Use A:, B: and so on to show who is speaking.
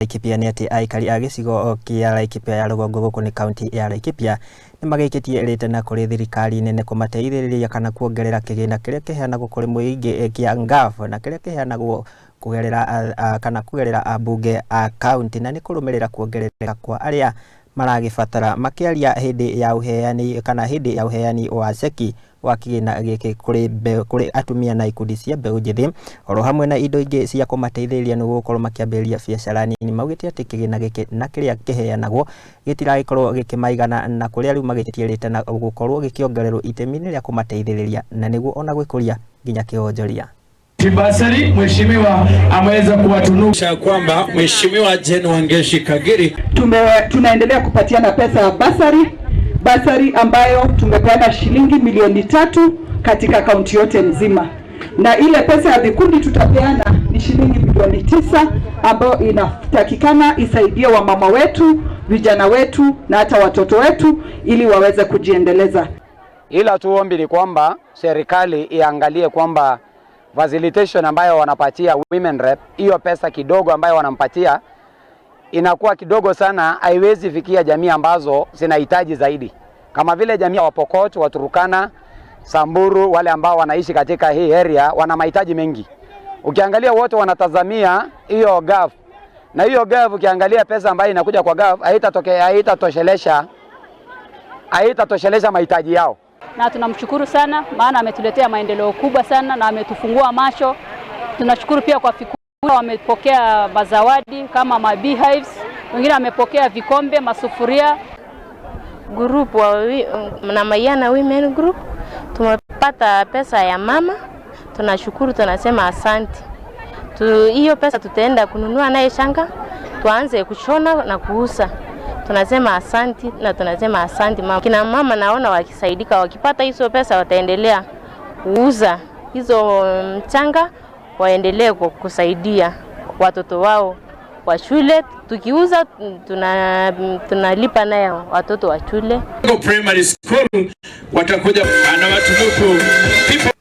A: Laikipia nĩ atĩ aikari a gĩcigo kĩa Laikipia ya rũgongo gũkũ nĩ kaunti ya Laikipia nĩ magĩikĩtie rĩtana kũrĩ thirikari nene kũmateithĩrĩria kana kuongerera kĩgĩna kĩrĩa kĩheanagwo kũrĩ mũingĩ kĩa NGAAF na kĩrĩa kĩheanagwo kũgerera kana kũgerera ambunge a kaunti na nĩ kũrũmĩrĩra kuongerereka kwa arĩa maragĩbatara. Makĩaria hĩndĩ ya ũheani kana hĩndĩ ya ũheani wa ceki wa kĩgĩna gĩkĩ kũrĩ atumia na ikundi cia mbeũ njĩthĩ oro hamwe na indo ingĩ cia kũmateithĩrĩria nĩguo gũkorwo makĩambĩrĩria biacara nini, maugĩte atĩ kĩgĩna gĩkĩ na kĩrĩa kĩheanagwo gĩtiragĩkorwo gĩkĩmaigana na kũrĩa rĩu magĩtie rĩtana gũkorwo gĩkĩongererwo itemi-inĩ rĩa kũmateithĩrĩria na nĩguo ona gwĩkũria nginya kĩonjoria.
B: Bursary mheshimiwa ameweza kuwatunusha
C: kwamba Mheshimiwa Jane Wangeshi Kagiri
D: Tunaendelea kupatiana pesa ya bursary, bursary ambayo tumepeana shilingi milioni 3 katika kaunti yote nzima, na ile pesa ya vikundi tutapeana ni shilingi milioni 9 ambayo inatakikana isaidie wamama wetu, vijana wetu na hata watoto wetu ili waweze kujiendeleza.
E: Ila tu ombi ni kwamba serikali iangalie kwamba facilitation ambayo wanapatia women rep, hiyo pesa kidogo ambayo wanampatia inakuwa kidogo sana, haiwezi fikia jamii ambazo zinahitaji zaidi, kama vile jamii ya Wapokot, Waturkana, Samburu, wale ambao wanaishi katika hii area wana mahitaji mengi. Ukiangalia wote wanatazamia hiyo GAF, na hiyo GAF ukiangalia pesa ambayo inakuja kwa GAF haitatokea, haitatoshelesha mahitaji yao.
F: Na tunamshukuru sana maana ametuletea maendeleo kubwa sana na ametufungua macho. Tunashukuru pia kwa vikundi wamepokea mazawadi kama ma beehives, wengine wamepokea vikombe, masufuria.
G: Group wa na Mayana Women Group tumepata pesa ya mama, tunashukuru, tunasema asante. Hiyo pesa tutaenda kununua naye shanga, tuanze kushona na kuuza. Tunasema asanti na tunasema asanti mama. Kina mama naona wakisaidika, wakipata hizo pesa wataendelea kuuza hizo mchanga, waendelee kusaidia watoto wao wa shule. Tukiuza tunalipa nayo watoto wa shule.
B: Primary School watakuja anawatunuku people.